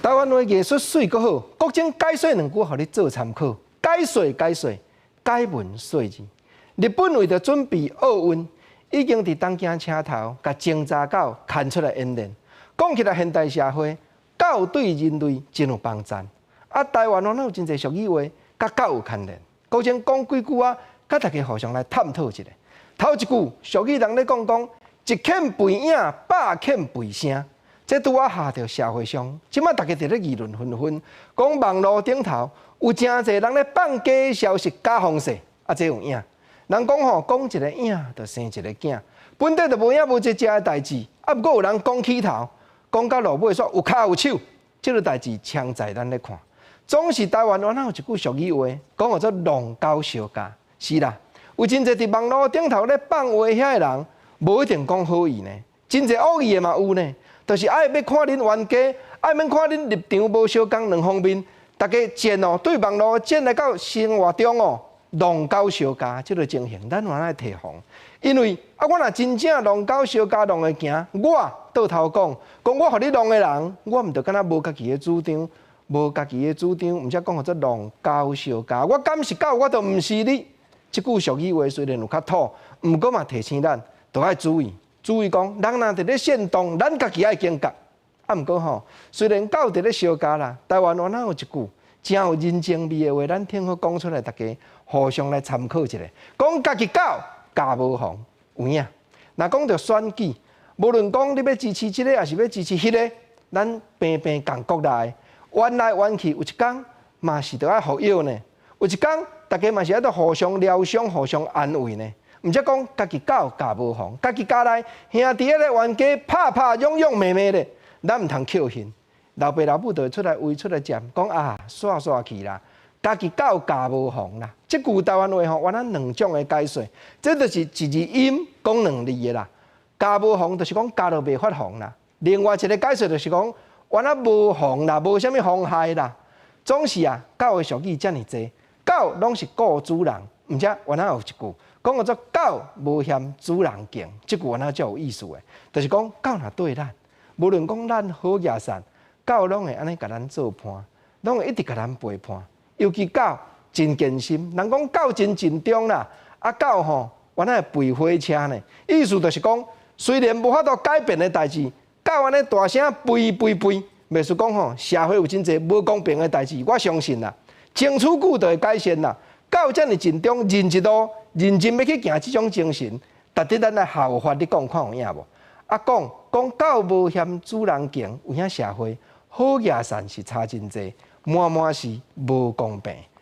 台灣話藝術媠閣好，國政解說兩句，予你做參考。解說解說，解文說字。日本為著準備奧運，已經佇東京車頭共偵查狗牽出來演練。講起來，現代社會狗對人類真有幫贊。啊，台灣原來有真濟俗語話，佮狗有牽連。國政講幾句啊，佮大家互相來探討一下。頭一句俗語人咧講講，一犬吠影，百犬吠聲。這拄仔下著社會上，這馬大家佇咧議論紛紛，講網路頂頭有誠濟人咧放假消息、假風勢，啊，這有影。人講吼，講一個影，就生一個囝，本底就無影無跡遮的代誌，啊，毋過有人講起頭，講到落尾煞有跤有手，這个代誌常在咱咧看。總是台灣原來有一句俗語話，講叫做狼狗相咬，是啦，有真濟佇網路頂頭咧放話遐个人，無一定講好意呢，真濟惡意的嘛有呢。就是愛欲看恁冤家，愛欲看恁立場無相仝兩方面，大家戰哦，對網路戰來到生活中哦，狼狗相咬這个情形，咱嘛愛提防。因為啊，我若真正狼狗相咬狼會行，我倒頭講，講我予你狼的人，我毋就敢若無家己的主張，無家己的主張，毋才講號做狼狗相咬。我敢是狗，我就毋是你。這句俗語話雖然有較土，毋過嘛提醒咱，都愛注意。注意講，人若佇咧煽動，咱家己愛警覺。啊，毋過吼，雖然狗佇咧相咬啦，台灣原來有一句誠有人情味的話，咱聽好講出來，大家互相來參考一下。講家己狗咬無妨，有影。若講著選舉，無論講你欲支持這个，抑是欲支持彼个，咱平平仝國內，冤來冤去，有一工嘛是著愛服藥呢。有一工，大家嘛是愛著互相療傷、互相安慰呢。毋才講家己狗咬無妨，家己家內兄弟仔咧冤家拍拍勇勇罵罵咧，咱毋通抾恨。老爸老母就會出來圍出來接，講啊，煞煞去啦，家己狗咬無妨啦。這句台灣話吼，原來兩種的解說，這就是一字音講兩字的啦。咬無妨就是講咬著袂發妨啦。另外一个解說就是講，原來無妨啦，無啥物妨害啦。總是啊，狗的俗語遮爾濟，狗攏是顧主人，毋才原來有一句講叫做狗無嫌主人窮，這句原來足有意思的，就是講狗若對咱，無論講咱好抑善，狗攏會按呢共咱做伴，攏會一直共咱陪伴。尤其狗真堅心，人講狗真盡忠啦，啊狗吼原來會吠火車呢，意思就是講，雖然無法度改變的代誌，狗按呢大聲吠吠吠，袂輸講吼社會有真濟無公平的代誌，我相信啦，爭取久就會改善啦。狗遮爾盡忠，認一路認真欲去行這種精神，值得咱來效法。你講看有影無？啊，講講狗無嫌主人窮，有影社會好抑善是差真濟，滿滿是無公平。